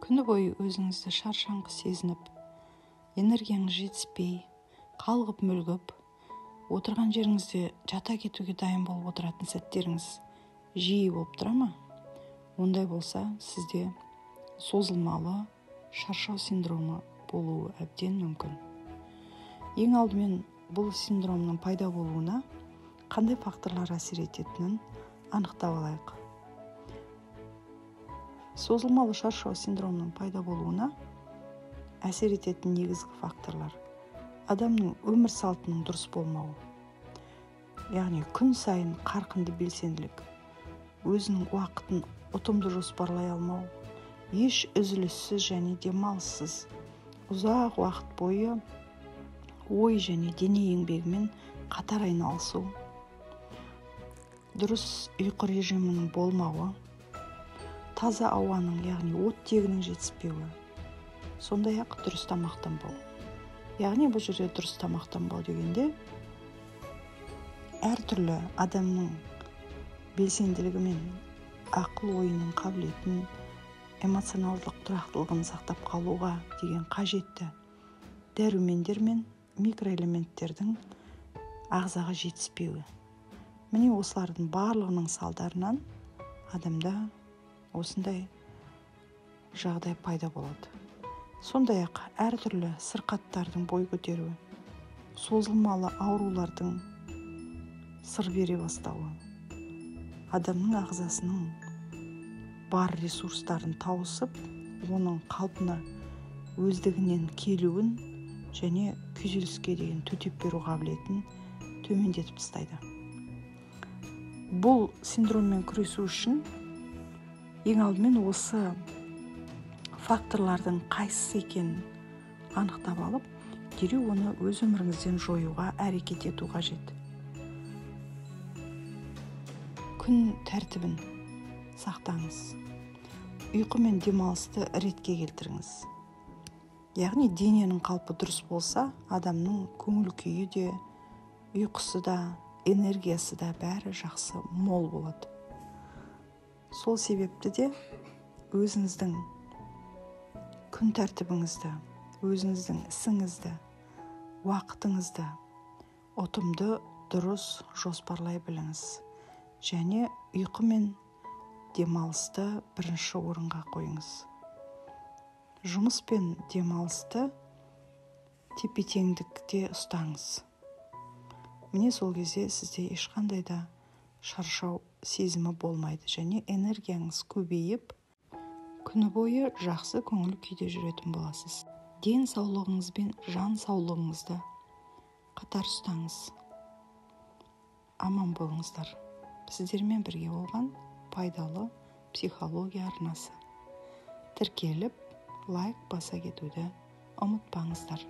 Күні бойы өзіңізді шаршаңқы сезініп, энергияңыз жетіспей, қалғып мүлгіп, отырған жеріңізде жата кетуге дайын болып отыратын сәттеріңіз жиі болып тұра ма? Ондай болса, сізде созылмалы шаршау синдромы болуы әбден мүмкін. Ең алдымен бұл синдромның пайда болуына қандай факторлар әсер ететінін анықтап алайық. Созылмалы шаршау синдромының пайда болуына әсер ететін негізгі факторлар: адамның өмір салтының дұрыс болмауы, яғни күн сайын қарқынды белсенділік, өзінің уақытын ұтымды жоспарлай алмау, еш үзіліссіз және демалыссыз ұзақ уақыт бойы ой және дене еңбегімен қатар айналысу, дұрыс ұйқы режимінің болмауы, таза ауаның, яғни оттегінің жетіспеуі, сондай-ақ дұрыс тамақтанбау. Яғни бұл жерде дұрыс тамақтанбау дегенде әртүрлі адамның белсенділігі мен ақыл ойының қабілетін, эмоционалдық тұрақтылығын сақтап қалуға деген қажетті дәрумендер мен микроэлементтердің ағзаға жетіспеуі. Міне осылардың барлығының салдарынан адамда осындай жағдай пайда болады. Сондай-ақ әртүрлі сырқаттардың бой көтеруі, созылмалы аурулардың сыр бере бастауы, адамның ағзасының бар ресурстарын тауысып, оның қалпына өздігінен келуін және күйзеліске деген төтеп беру қабілетін төмендетіп тастайды. Бұл синдроммен күресу үшін ең алдымен осы факторлардың қайсысы екенін анықтап алып, дереу оны өз өміріңізден жоюға әрекет ету қажет. Күн тәртібін сақтаңыз. Ұйқы мен демалысты ретке келтіріңіз. Яғни дененің қалпы дұрыс болса, адамның көңіл күйі де, ұйқысы да, энергиясы да бәрі жақсы, мол болады. Сол себепті де өзіңіздің күн тәртібіңізді, өзіңіздің ісіңізді, уақытыңызды ұтымды дұрыс жоспарлай біліңіз. Және ұйқы мен демалысты бірінші орынға қойыңыз. Жұмыс пен демалысты тепе-теңдікте ұстаңыз. Міне сол кезде сізде ешқандай да шаршау сезімі болмайды және энергияңыз көбейіп, күні бойы жақсы көңіл күйде жүретін боласыз. Ден саулығыңыз бен жан саулығыңызды қатар ұстаңыз. Аман болыңыздар. Сіздермен бірге болған пайдалы психология арнасы. Тіркеліп, лайк баса кетуді ұмытпаңыздар.